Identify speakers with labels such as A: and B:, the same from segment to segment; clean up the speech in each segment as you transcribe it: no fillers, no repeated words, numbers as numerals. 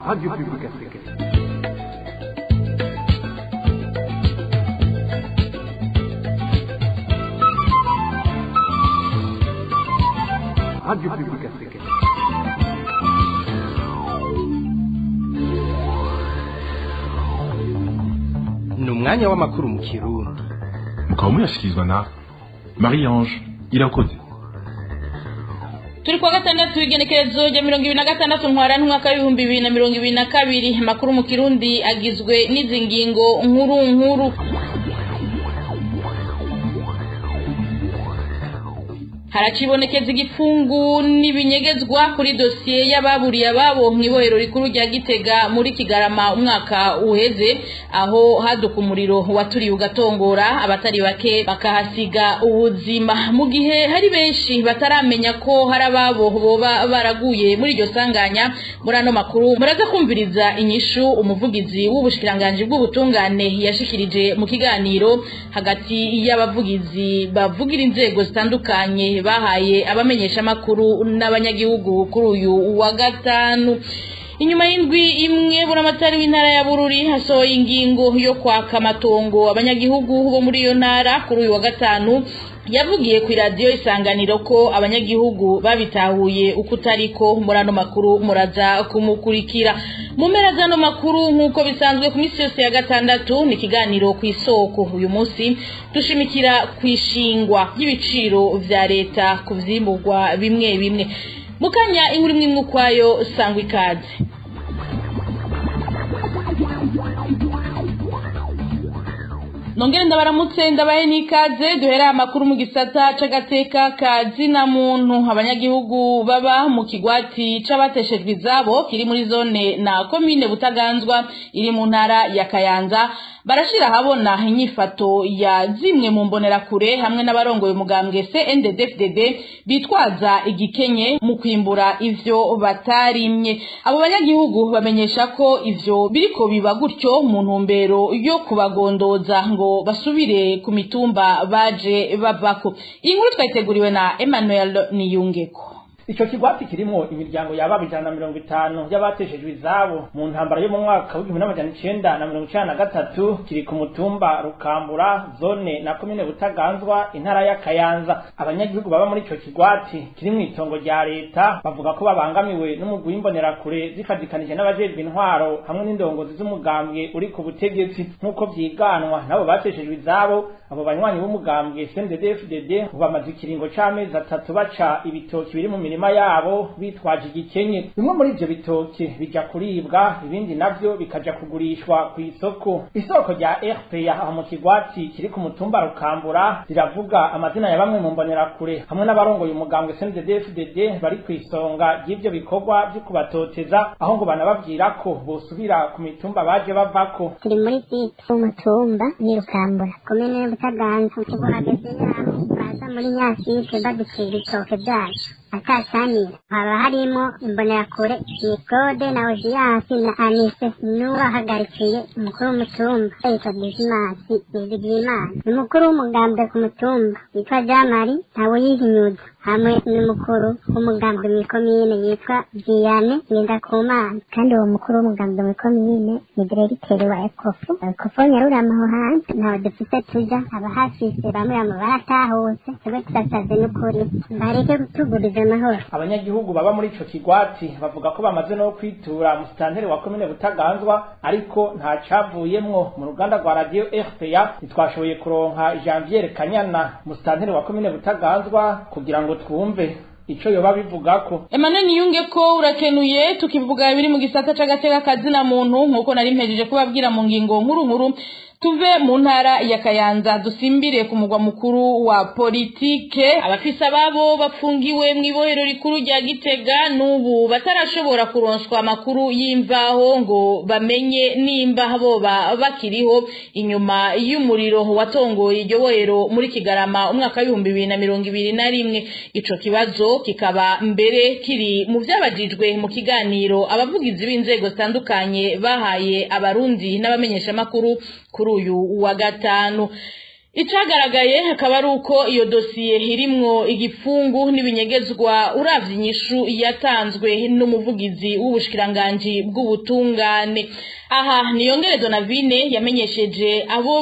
A: Radio Publique Africaine. Radio Publique Africaine.
B: Ni umwanya w'amakuru mu Kirundi.
C: Mukaba muyashyikirizwa na Marie Ange Irakoze.
D: Turi kuwa gatandatu, igenekerezo rya 26 Ntwarante, umwaka w'2022. Amakuru mu Kirundi agizwe n'izi ngingo nkuru nkuru. Haracibonekeza igipfungu n'ibinyegezwa kuri dosiye y'ababuriye ababo mw'ibohero rikuru rya Gitega muri Kigarama umwaka uheze, aho haduka umuriro waturiye ugatongora, abatari bake bakahasiga ubuzima, mu gihe hari benshi bataramenya ko hari ababo boba baraguye muri iryo sanganya. Muri ano makuru muraza kumviriza inyishu umuvugizi w'ubushikiranganji bw'ubutungane yashikirije mu kiganiro hagati y'abavugizi bavugira inzego zitandukanye bahaye abamenyeshamakuru n'abanyagihugu kuri uyu wa gatanu. Inyuma y'indwi imwe buramatari w'intara ya Bururi hasohoye ingingo yo kwaka amatongo abanyagihugu bo muri iyo ntara, kuri uyu wa gatanu yavugiye ku iradiyo Isanganiro ko abanyagihugu babitahuye uko utariko. Muri ano makuru muraza kumukurikira. Mu mpera z'ano makuru, nk'uko bisanzwe ku minsi yose ya gatandatu, ni ikiganiro ku isoko. Uyu munsi dushimikira ku ishingwa ry'ibiciro vya leta ku vyimburwa bimwe bimwe. Mukanya inkuru imwe imwe ukwayo. Sangwa ikaze. Nongere ndabaramutse, ndabahe n'ikaze. Duhera amakuru mu gisata c'agateka ka zina muntu. Abanyagihugu baba mu kigwati c'abateshejwe izabo kiri muri zone na komine Butaganzwa iri mu ntara ya Kayanza barashira habona inyifato ya zimwe mu mbonerakure hamwe n'abarongoye umugambwe CNDD-FDD bitwaza igikenye mu kwimbura ivyo batarimye. Abo banyagihugu bamenyesha ko ivyo biriko biba gutyo mu ntumbero yo kubagondoza ngo basubire ku mitumba baje bavako. Iyi nkuru twayiteguriwe na Emmanuel Niyungeko.
E: Ico kigwati kirimwo imiryango yababa 150 y'abateshejwe izabo mu ntambara yo mu mwaka w'1993 kiri ku mutumba Rukambura, zone na komine Butaganzwa, intara ya Kayanza. Abanyagihugu baba muri ico kigwati kiri mw'itongo rya leta bavuga ko babangamiwe n'umugwi w'imbonerakure zifadikanije n'abajejwe intwaro hamwe n'indongozi z'umugambwe uri ku butegetsi, nk'uko vyiganwa n'abo bateshejwe izabo. Abo banywanyi b'umugambwe CNDD-FDD bamaze ikiringo c'amezi 3 baca ibitoki biri mu mirima yabo bitwaje igikenye. Bimwe muri ivyo bitoki bija kuribwa, ibindi navyo bikaja kugurishwa ku isoko. Isoko rya RPA aho mu kigwati kiri ku mutumba Rukambura riravuga amazina ya bamwe mu mbonerakure hamwe n'abarongoye umugambwe CNDD-FDD bari ku isonga ry'ivyo bikorwa vyo kubatoteza, aho ngo banababwira ko bosubira ku mitumba baje bavako.
F: Turi muri site umutumba ni Rukambura, komine Butaganzwa. Tuhageze yaho baza muri nyasite baducira ibitoke byacu atasanira. Haba harimo imbonerakure ni Claude na Oziasi na Anise n'uwahagarikiye umukuru w'umutumba yitwa Disimasi Nizigiyimana, umukuru w'umugambwe ku mutumba yitwa Jamari Ntawuyihinyuza, hamwe n'umukuru w'umugambwe mw'ikomine yitwa Vianney Ngendakumana. Kandi uwo mukuru w'umugambwe mw'ikomine ni diregiteri wa Ekofu. Ekofu Nyarurama. Aho hantu ntaho dufise tuja, abahafise bamwe bamwe baratahutse, twebwe turasavye n'ukuri bareke kutuguriza amahoro.
E: Abanyagihugu baba muri ico kigwati bavuga ko bamaze no kwitura musitanteri wa komine Butaganzwa, ariko nta cavuyemwo. Mu ruganda rwa radio RPA ntitwashoboye kuronka Janvier Kanyana, musitanteri wa komine Butaganzwa, kugira ngo twumve ico yoba bivugako.
D: Emmanuel Niyunge ko urakenuye. Tukivuga biri mu gisata c'agateka kazina muntu, nkuko nari mpejeje kubabwira mu ngingo nkuru nkuru, tuve mu ntara ya Kayanza dusimbire ku mugwa mukuru wa politike. Abafise ababo bafungiwe mw'ibohero rikuru rya Gitega n'ubu batarashobora kuronswa amakuru y'imvaho ngo bamenye nimba boba bakiriho inyuma y'umuriro watongoye iryo bohero muri Kigarama umwaka w'2021. Ico kibazo kikaba mbere kiri mu vyabajijwe mu kiganiro abavugizi b'inzego zitandukanye bahaye abarundi n'abamenyeshamakuru kuri uyu wa gatanu. Icagaragaye akaba ari uko iyo dosiye irimwo igipfungu n'ibinyegezwa uravye inyishu yatanzwe n'umuvugizi w'ubushikiranganji bw'ubutungane. Aha Niyongere Donavine yamenyesheje abo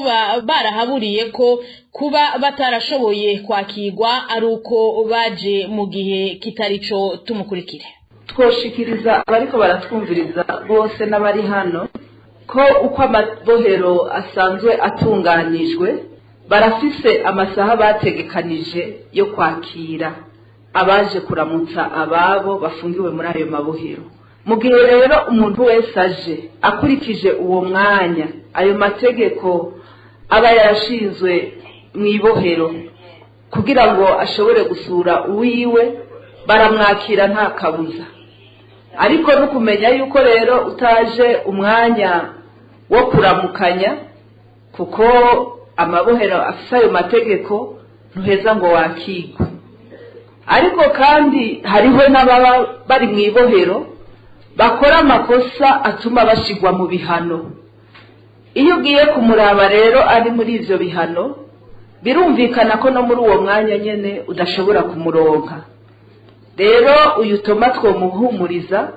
D: barahaburiye ko kuba batarashoboye kwakirwa ari uko baje mu gihe kitarico. Tumukurikire.
G: Twoshikiriza abariko baratwumviriza bose n'abari hano ko uko amabohero asanzwe atunganijwe, barafise amasaha bategekanije yo kwakira abaje kuramutsa ababo bafungiwe muri ayo mabohero. Mu gihe rero umuntu wese aje akurikije uwo mwanya ayo mategeko aba yarashinzwe mu ibohero kugira ngo ashobore gusura uwiwe, baramwakira nta kabuza. Ariko no kumenya yuko rero utaje umwanya wo kuramukanya, kuko amabohero afise ayo mategeko, ntuheza ngo wakigwe. Ariko kandi hariho n'ababa bari mu ibohero bakora amakosa atuma bashigwa mu bihano. Iyo ugiye kumuraba rero ari muri ivyo bihano, birumvikana ko no muri uwo mwanya nyene udashobora kumuronka. Rero uyu Toma twomuhumuriza,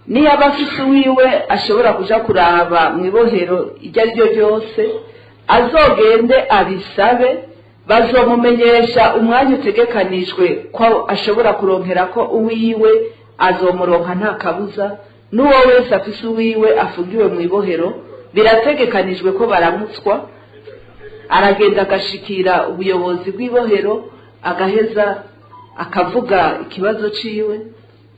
G: niyo aba afise uwiwe ashobora kuja kuraba mu ibohero iryo ari ryo ryose, azogende abisabe, bazomumenyesha umwanya utegekanijwe ko ashobora kuronkera ko uwiwe, azomuronka nta kabuza. N'uwo wese afise uwiwe afungiwe mu ibohero, birategekanijwe ko baramutswa, aragenda agashikira ubuyobozi bw'ibohero, agaheza akavuga ikibazo ciwe,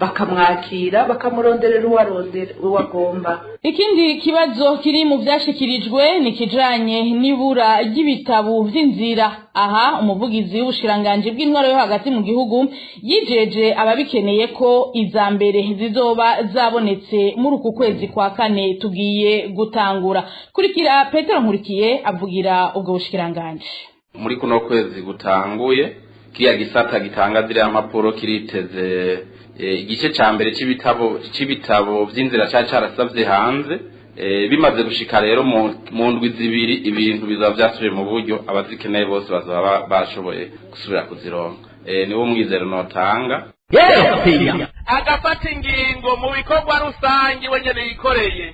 G: bakamwakira, bakamuronderera uwarondera uwo agomba.
D: Ikindi kibazo kiri mu vyashikirijwe ni kijanye n'ibura ry'ibitabu vy'inzira. Aha umuvugizi w'ubushikiranganji bw'intwaro yo hagati mu gihugu yijeje ababikeneye ko iza mbere zizoba zabonetse muri uku kwezi kwa kane tugiye gutangura. Kurikira Petero Nkurikiye avugira ubwo bushikiranganji.
H: Muri kuno kwezi gutanguye, kiriya gisata gitanga ziriya mpapuro kiriteze igice ca mbere c'ibitabo vy'inzira cari carasavye hanze. Bimaze gushika rero mu ndwi 2, ibintu bizaba vyasubiye mu buryo, abazikeneye bose bazaba bashoboye gusubira kuzironka. Niwo mwizero notanga.
I: Agafata ingingo mu bikorwa rusange wenyene yikoreye,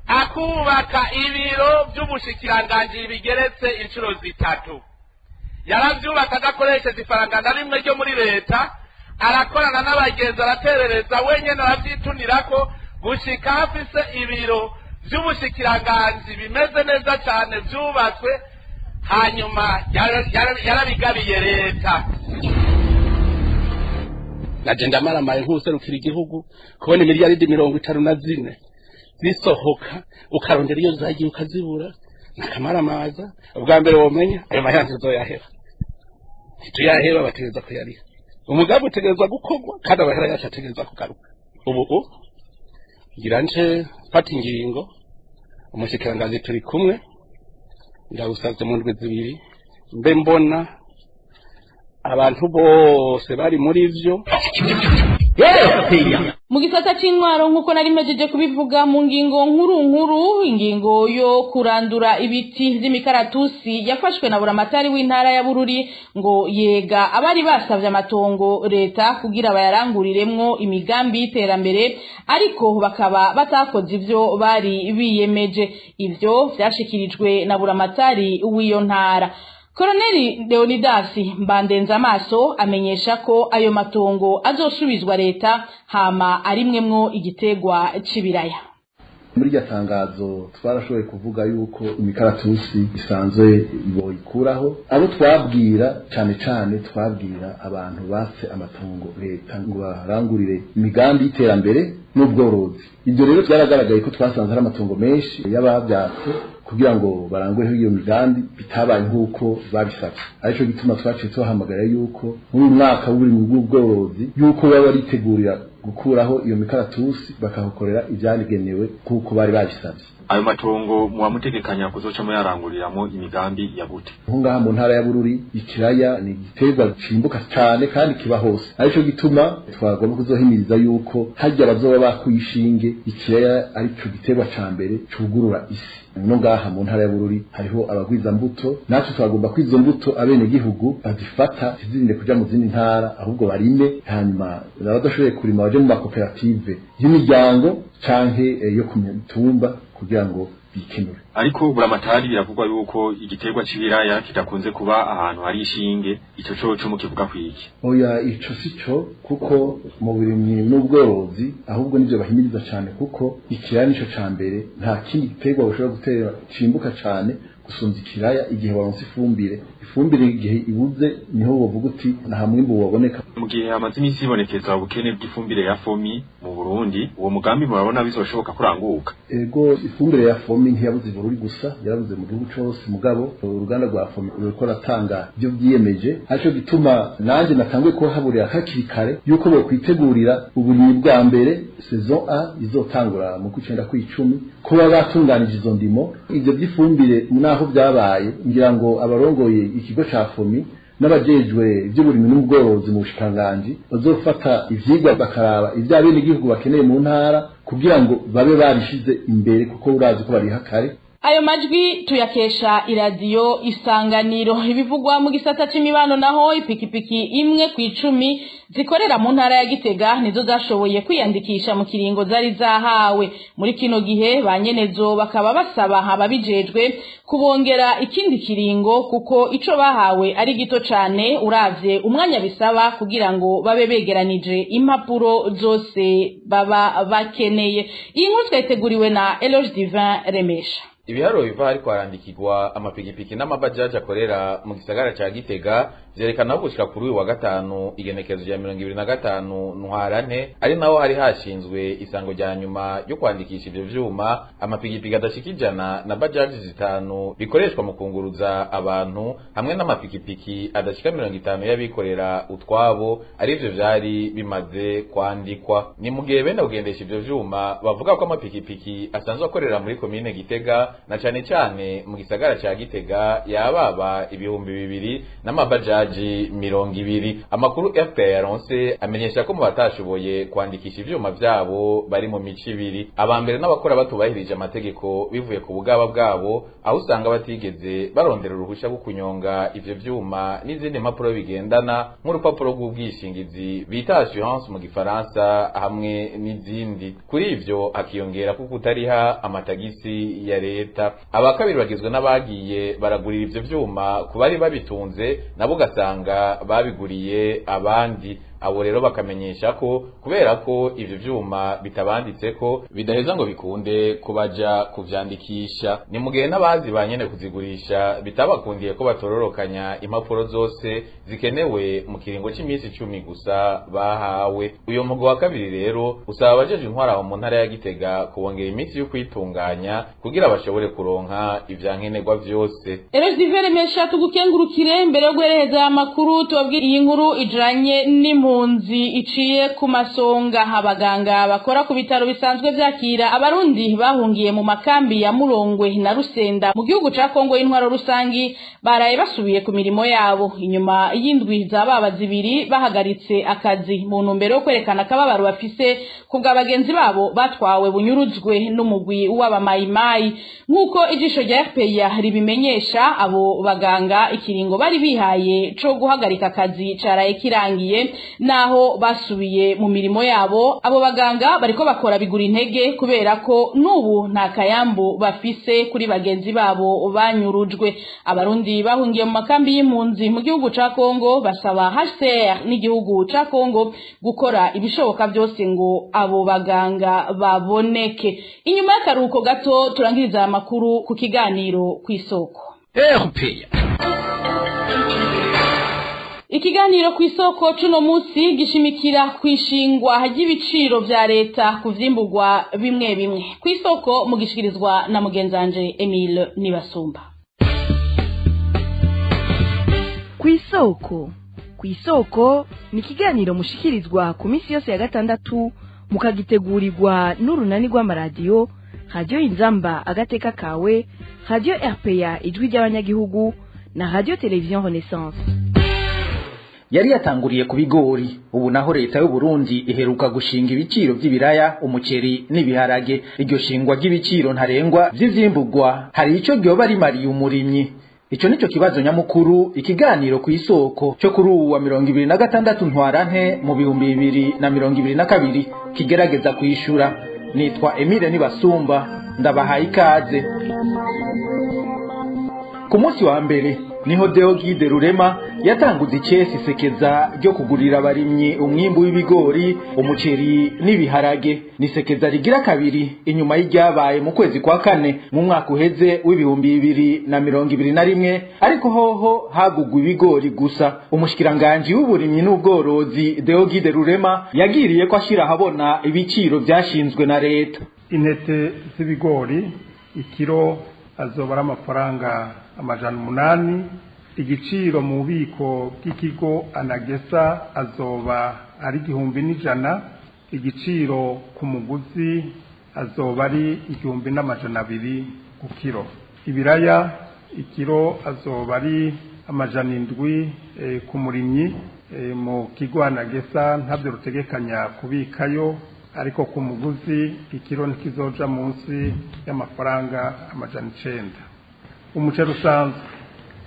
I: akubaka ibiro vy'ubushikiranganji bigeretse inshuro 3. Yaravyubaka adakoresheje ifaranga na rimwe ryo muri leta, arakorana n'abagenzi, araterereza wenyene, aravyitunirako gushika afise ibiro vy'ubushikiranganji bimeze neza cane vyubatswe, hanyuma yarabigabiye leta.
J: Naje ndamaramaye nk'userukira igihugu kubona imiliyaridi 54 zisohoka, ukarondera iyo zagiye ukazibura, nakamaramaza. Ubwa mbere womenya ayo mahera ntizoyaheba, ntituyaheba, bategereza kuyariha. Umugambi utegerezwa gukorwa kandi amahera yacu ategerezwa kugaruka. Ubu ngira nje mfata ingingo, umushikiranganji turi kumwe, ndawusavye mu ndwi 2 mbe mbona abantu bose bari muri ivyo.
D: Mu gisata c'intwaro, nk'uko nari mpejeje kubivuga mu ngingo nkuru nkuru, ingingo yo kurandura ibiti vy'imikaratusi yafashwe na buramatari w'intara ya Bururi ngo yega abari basavye amatongo leta kugira bayaranguriremwo imigambi y'iterambere, ariko bakaba batakoze ivyo bari biyemeje. Ivyo vyashikirijwe na buramatari w'iyo ntara. Koloneli Leonidas Mbandenza amaso amenyesha ko ayo matongo azosubizwa leta hama arimwemwo igitegwa c'ibiraya.
K: Muri iryo tangazo twarashoboye kuvuga yuko imikaratusi isanzwe boyikuraho. Abo twabwira cyane cyane, twabwira abantu batse amatongo leta ngo barangurire imigambi y'iterambere n'ubworozi. Ibyo rero byaragaragaye ko twasanze hari amatongo menshi y'ababyatse kugira ngo barangureho iyo migambi, bitabaye nk'uko babisabye. Aricyo gituma twaciye tubahamagara yuko muri uyu mwaka w'uburimyi bw'ubworozi yuko baba baritegurira gukuraho iyo mikaratusi, bakahakorera ibyagenewe nk'uko bari babisabye.
L: Ayo matongo muba mutegekanya kuzoca muyaranguriramwo imigambi ya gute?
K: Nko ngaha mu ntara ya Bururi, ikiraya ni igiterwa cimbuka cyane kandi kiba hose, arico gituma twagomba kuzohimiriza yuko harya bazoba bakuye ishinge, ikiraya arico giterwa ca mbere cugurura isi. No ngaha mu ntara ya Bururi hariho abagwiza mbuto, natwe twagomba ko izo mbuto abene gihugu bazifata, zizirinde kuja mu zindi ntara, ahubwo barime, hanyuma abadashoboye kurima baje mu makoperative y'imiryango canke yo ku mitumba kugira ngo bikenure.
L: Ariko Buramatari, biravugwa yuko igiterwa c'ibiraya kidakunze kuba ahantu hari ishinge. Ico coco mukivuga kwiki?
K: Oya, ico sico, kuko mu burimyi n'ubworozi ahubwo nivyo bahimiriza cane, kuko ikiraya nico ca mbere. Nta kindi giterwa ushobora gutera cimbuka cane gusumvya ikiraya igihe waronse ifumbire. Ifumbire igihe ibuze niho wovuga uti nta mwimbu waboneka.
L: Mu gihe hamaze iminsi hibonekeza ubukene bw'ifumbire ya FOMI mu Burundi, uwo mugambi murabona bizoshoboka kuranguka?
K: Ego, ifumbire ya FOMI ntiyabuze i Bururi gusa, yarabuze mu gihugu cose, mugabo uruganda rwa FOMI ruriko ratanga ivyo vyiyemeje, arico gituma nanje natanguye kuhaburira hakiri kare yuko bokwitegurira uburimyi bwa mbere, saison A izotangura mu kw'icenda kw'icumi, kuba batunganije izo ndimo. Ivyo vy'ifumbire naho vyabaye, ngira ngo abarongoye ikigo ca FOMI n'abajejwe ivy'uburimyi n'ubworozi mu bushikiranganji bazofata ivyigwa, bakaraba ivyo abenegihugu bakeneye mu ntara kugira ngo babe babishize imbere, kuko urazi ko bariha kare.
D: Ayo majwi tuyakesha Iradiyo Isanganiro. Ibivugwa mu gisata c'imibano naho, ipikipiki 1 ku 10 zikorera mu ntara ya Gitega nizo zashoboye kwiyandikisha mu kiringo zari zahawe. Muri kino gihe ba nyenezo bakaba basaba ababijejwe kubongera ikindi kiringo, kuko ico bahawe ari gito cane uravye umwanya bisaba kugira ngo babe begeranije impapuro zose baba bakeneye. Iyi nkuru twayiteguriwe na Eloge Divin Remesha.
H: Ibiharuro biva hariko harandikirwa amapikipiki n'amabajaji akorera mu gisagara ca Gitega vyerekana ko gushika kuri uyu wa gatanu, igenekerezo rya 25 Ntwarante, ari naho hari hashinzwe isango rya nyuma ryo kwandikisha ivyo vyuma, amapikipiki adashika 100 na bajaji 5 bikoreshwa mu kunguruza abantu hamwe n'amapikipiki adashika 50 y'abikorera utwabo arivyo vyari bimaze kwandikwa. Ni mu gihe bene kugendesha ivyo vyuma bavuga ko amapikipiki asanzwe akorera muri komine Gitega na cane cane mu gisagara ca Gitega yababa 2000 n'amabajaji 20. Amakuru FPR yaronse amenyesha ko mu batashoboye kwandikisha ivyuma vyabo bari mu mico ibiri. Abambere n'abakora batubahirije amategeko bivuye ku bugaba bwabo, aho usanga batigeze barondera uruhusha rwo kunyonga ivyo vyuma n'izindi mpapuro bigendana, nk'urupapuro rw'ubwishingizi bita assurance mu gifaransa hamwe n'izindi. Kuri ivyo hakiyongera ko kutariha amatagisi ya leta. Abakabiri bagizwe n'abagiye baragurira ivyo vyuma ku bari babitunze, nabo ugasanga babiguriye abandi. Abo rero bakamenyesha ko kubera ko ivyo vyuma bitabanditseko, bidaheza ngo bikunde kubaja kuvyandikisha. Ni mu gihe n'abazi ba nyene kuzigurisha bitabakundiye ko batororokanya impapuro zose zikenewe mu kiringo c'iminsi 10 gusa bahawe. Uyo mugwi wa kabiri rero usaba abajejwe intwaro aho mu ntara ya Gitega kubongera iminsi yo kwitunganya kugira bashobore kuronka ivyankenerwa vyose.
D: Eloge Divin Remesha, tugukengurukire. Mbere yo guhereza amakuru, tubabwire iyi nkuru ijanye n'impunzi iciye ku masonga. Abaganga bakora ku bitaro bisanzwe vyakira Abarundi bahungiye mu makambi ya Murongwe na Rusenda mu gihugu ca Kongo y'intwaro rusangi baraye basubiye ku mirimo yabo inyuma y'indwi zababa 2 bahagaritse akazi mu ntumbero yo kwerekana akababaro bafise kubwa bagenzi babo batwawe bunyuruzwe n'umugwi w'abamayimayi. Nk'uko Ijisho rya RPA ribimenyesha, abo baganga ikiringo bari bihaye co guhagarika akazi caraye kirangiye. Naho basubiye mu mirimo yabo, abo baganga bariko bakora bigura intege kubera ko n'ubu nta kayambu bafise kuri bagenzi babo banyurujwe. Abarundi bahungiye mu makambi y'impunzi mu gihugu ca Kongo basaba HCR n'igihugu ca Kongo gukora ibishoboka byose ngo abo baganga baboneke. Inyuma y'akaruhuko gato turangiriza amakuru ku kiganiro Kw'isoko.
B: RPA.
D: Ikiganiro Kw'isoko cuno musi gishimikira kwishingwa ry'ibiciro vya leta ku vyimburwa bimwe bimwe. Kw'isoko mugishikirizwa na mugenzanje Emile Nibasumba.
M: Kw'isoko. Kw'isoko ni ikiganiro mushikirizwa ku minsi yose ya gatandatu, mukagitegurirwa n'Urunani rw'amaradiyo Radio Inzamba agateka kawe, Radio RPA ijwi ry'abanyagihugu na Radio Television Renaissance.
N: Yari yatanguriye ku bigori, ubu naho leta y'u Burundi iheruka gushinga ibiciro by'ibiraya, umuceri n'ibiharage. Iryo shingwa ry'ibiciro ntarengwa vy'ivyimbugwa hari ico ryoba rimariye umurimyi? Ico nico kibazo nyamukuru ikiganiro ku isoko cyo kuri uwa 26 ntwarante mu 2022 kigerageza kwishura. Nitwa Emile Nibasumba, ndabahaye ikaze. Ku munsi wa mbere niho Deo Guide Rurema yatanguze icesi sekeza ryo kugurira abarimyi umwimbu w'ibigori, umuceri n'ibiharage. Ni sekeza rigira kabiri inyuma y'iryabaye mu kwezi kwa kane mu mwaka uheze w'2021, ariko hoho hagugwa ibigori gusa. Umushikiranganji w'uburimyi n'ubworozi Deo Guide Rurema yagiriye ko ashira ahabona ibiciro byashinzwe na leta.
O: Intete z'ibigori ikiro azoba ari amafaranga 800, igiciro mu bubiko bw'ikigo Anagesa azoba ari 1100, igiciro ku muguzi azoba ari 1200 ku kiro. Ibiraya ikiro azoba ari 700 ku murimyi, mu kigo Anagesa ntabyo rutegekanya kubikayo, ariko ku muguzi ikiro ntikizoja munsi y'amafaranga 900. Umuceri usanzwe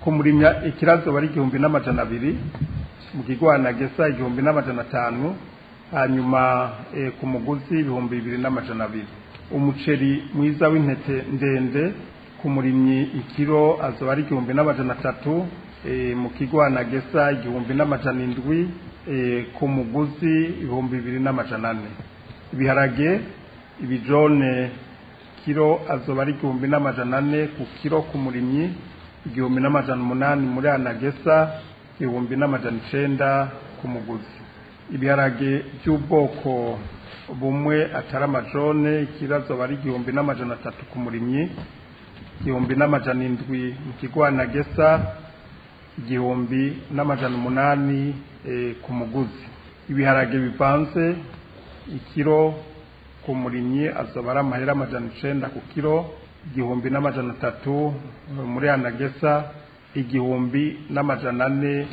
O: ku murimya ikirazo bari 1200, mu kigo Anagesa 1500, hanyuma ku muguzi 2200. Umuceri mwiza w'intete ndende ku murimyi ikiro azoba ari 1300, mu kigo Anagesa 1700, ku muguzi 2400. Ibiharage ibijone kiro azoba ari 1400 ku kiro ku murimyi, 1800 muri Anagesa, 1900 ku muguzi. Ibiharage by'ubwoko bumwe atari amajone ikiro azoba ari 1300 ku murimyi, 1700 mu kigo Anagesa, 1800 ku muguzi. Ibiharage bivanze ikiro ku murimyi azoba ari amahera 900 ku kiro, 1300 muri Anagesa, 1400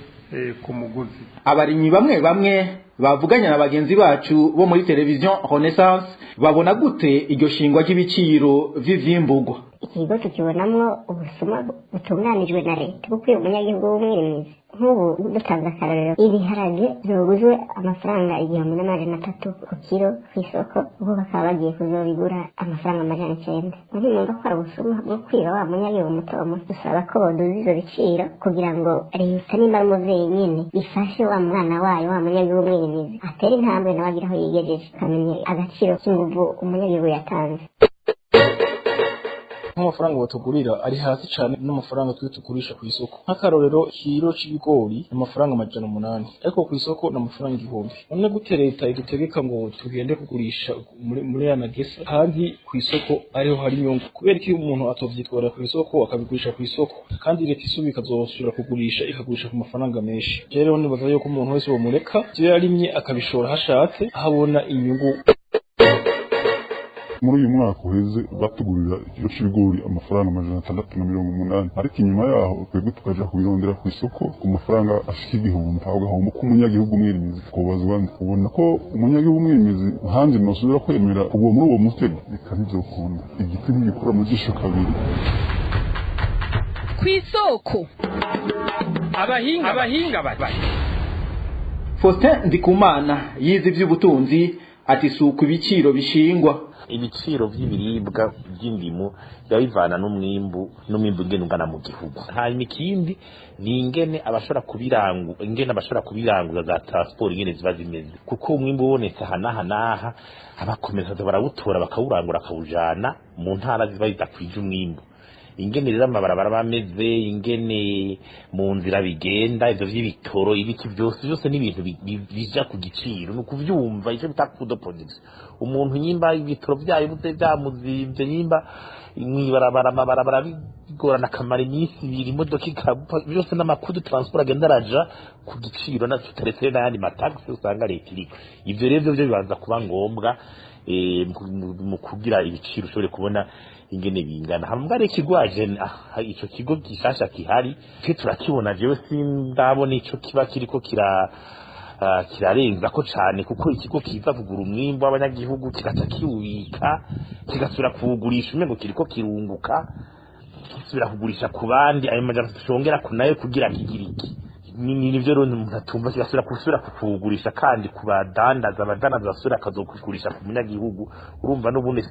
O: ku muguzi.
N: Abarimyi bamwe bamwe bavuganya na bagenzi bacu bo muri Television Renaissance babona gute iryo shingwa ry'ibiciro vy'ivyimbugwa?
F: Ikigo tukibonamwo ubusuma butunganijwe na leta bwo kwiba umunyagihugu w'umwirimizi. Nk'ubu dutanze akarorero, ibiharage byoguzwe amafaranga 1300 ku kiro ku isoko, ubu bakaba bagiye kuzobigura amafaranga 900. Muri numva ko ari ubusuma bwo kwiba wa munyagihugu muto muto. Dusaba ko boduza ivyo biciro kugira ngo leta nimba ari umuvyeyi nyene ifashe wa mwana wayo wa munyagihugu w'umwirimizi atere intambwe nawe agire aho yigejeje, akamenya agaciro k'inguvu umunyagihugu yatanze.
P: Nk'amafaranga batugurira ari hasi cyane n'amafaranga twe tugurisha ku isoko. Nk'akarorero kiro c'ibigori amafaranga 800, ariko ku isoko ni amafaranga 1000. None gute leta idutegeka ngo tugende kugurisha muri Anagesa kandi ku isoko ariho hari inyungu? Kubera ko umuntu atovyitwara ku isoko akabigurisha ku isoko, kandi leta isubika azosubira kugurisha ikagurisha ku mafaranga menshi. Rero nibaza yuko umuntu wese bomureka ivyo yarimye akabishora hashatse ahabona inyungu.
Q: Muri uyu mwaka uheze batugurira ikiro c'ibigori amafaranga 680, ariko inyuma yaho twebwe tukaja kubirondera ku isoko ku mafaranga ashika 1000. Aho gahombo k'umunyagihugu mwirimizi kubazwa, ubona ko umunyagihugu mwirimizi hanze nosubira kwemera kugwa muri uwo mutego, reka ntivyokunda. Igiti ntigikura mu jisho kabiri.
M: Kw'isoko
B: abahinga bari
N: Faustin Ndikumana yize ivy'ubutunzi ati suku ibiciro bishingwa.
R: Ibiciro vy'ibiribwa by'indimo biba bivana n'umwimbu ingene ungana mu gihugu. Hanyuma ikindi ni ingene abashobora kubirangura, ingene abashobora kubiranguza za transport ingene ziba zimeze, kuko umwimbu ubonetse aha n'aha n'aha abakomeza barawutora bakawurangura bakawujana mu ntara ziba zidakwije umwimbu. Ingene rero amabarabara bameze, ingene mu nzira bigenda, ivyo vy'ibitoro, ibiki byose byose ni ibintu bija ku giciro. Ni ukuvyumva ico bita coût de production. Umuntu nyimba ibitoro vyayo buze vyamuzimvye, nyimba mw'ibarabara amabarabara bigorana akamara iminsi ibiri imodoka ikapfa, byose n'ama coût de transport agenda araja ku giciro, na tutaretse n'ayandi mataxi usanga leta iriko. Ivyo rero vyo bibanza kuba ngombwa. Mu kugira ibiciro ushobore kubona ingene bingana. Hamwe ari ikigwaje ico kigo gishasha kihari twe turakibona, jewe sindabona ico kiba kiriko kirarenza ko cane, kuko ikigo kiza kugura umwimbu w'abanyagihugu kigaca kiwubika, kigasubira kuwugurisha umengo kiriko kirunguka, kisubira kugurisha ku bandi ayo majana tushongera kunayo kugira kigiriki ni nivyo rero umuntu atumva, kigasubira gusubira kuwugurisha kandi ku badandaza, abadandaza basubira akazokugurisha ku munyagihugu. Urumva n'ubundi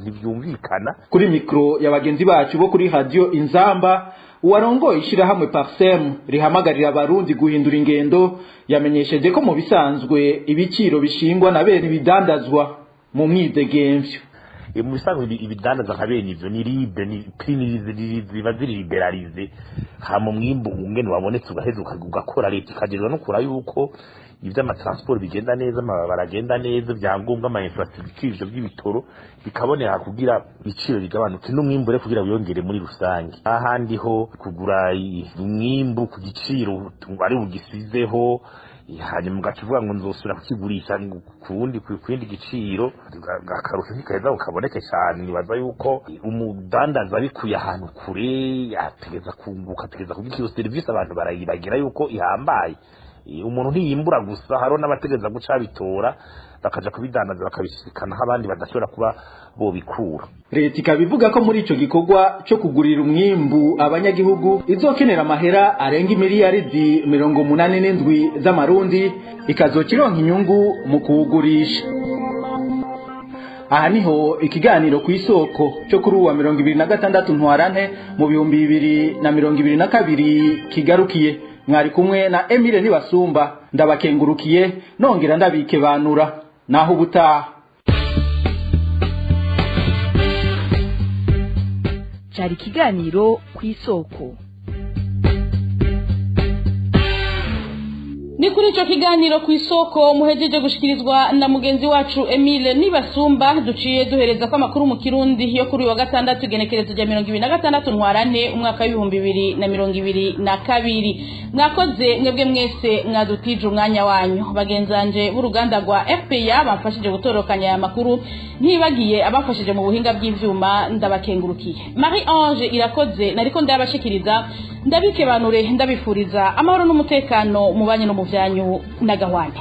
R: ntivyumvikana.
N: Kuri mikro ya bagenzi bacu bo kuri Radio Inzamba, uwarongoye ishirahamwe Parsem rihamagarira abarundi guhindura ingendo yamenyesheje ko mu bisanzwe ibiciro bishingwa na bene ibidandazwa mu mwidegemvyo.
R: Mu bisanzwe ibidandaza nka bene ivyo ni libre, ni prix ziba ziri liberalisées, hama umwimbu ungene wabonetse ugaheza ugakora, leta ikagerwa no kura yuko ivy'amatransport bigenda neza, amabarabara agenda neza, ibyangombwa ama infrastructure ivyo by'ibitoro bikabonera kugira ibiciro bigabanuke n'umwimbu rero kugira wiyongere muri rusange. Ahandi ho kugura umwimbu ku giciro ari bugisizeho, hanyuma ugaca uvuga ngo nzosubira kukigurisha ku kindi giciro, akarusho ntikaheza kaboneke cyane. Nibaza yuko umudandaza abikuye ahantu kure ategeza kunguka, ategeza kugira iyo serivisi abantu barayibagira yuko ihambaye. Umuntu ntiyimbura gusa, hariho n'abategeza guca bitora bakaja kubidandaza bakabishikana aho abandi badashobora kuba bobikura.
N: Leta ikaba ivuga ko muri ico gikorwa co kugurira umwimbu abanyagihugu izokenera amahera arenga imiliyaridi 87 z'amarundi, ikazokironka inyungu mu kuwugurisha. Aha niho ikiganiro ku isoko cyo kuri uwa 26 Ntwarante mu 2022 kigarukiye. Mwari kumwe na Emile Nibasumba, ndabakengurukiye nongera ndabikebanura naho ubutaha.
M: Cyari ikiganiro ku isoko.
D: Ni kuri ico kiganiro ku isoko muhejeje gushikirizwa na mugenzi wacu Emile Nibasumba duciye duhereza ko amakuru mu Kirundi yo kuri wa gatandatu igenekerezo rya 26 Ntwarante umwaka w'ibihumbi 2022. Mwakoze mwebwe mwese mwadutije umwanya wanyu. Bagenzanje b'uruganda rwa FPA bamfashije gutorokanya aya makuru, ntibagiye abafashije mu buhinga bw'ivyuma, ndabakengurukiye. Marie Ange Irakoze nariko ndabashikiriza, ndabikebanure, ndabifuriza amahoro n'umutekano mu banyu no mu vyanyu n'agahwane.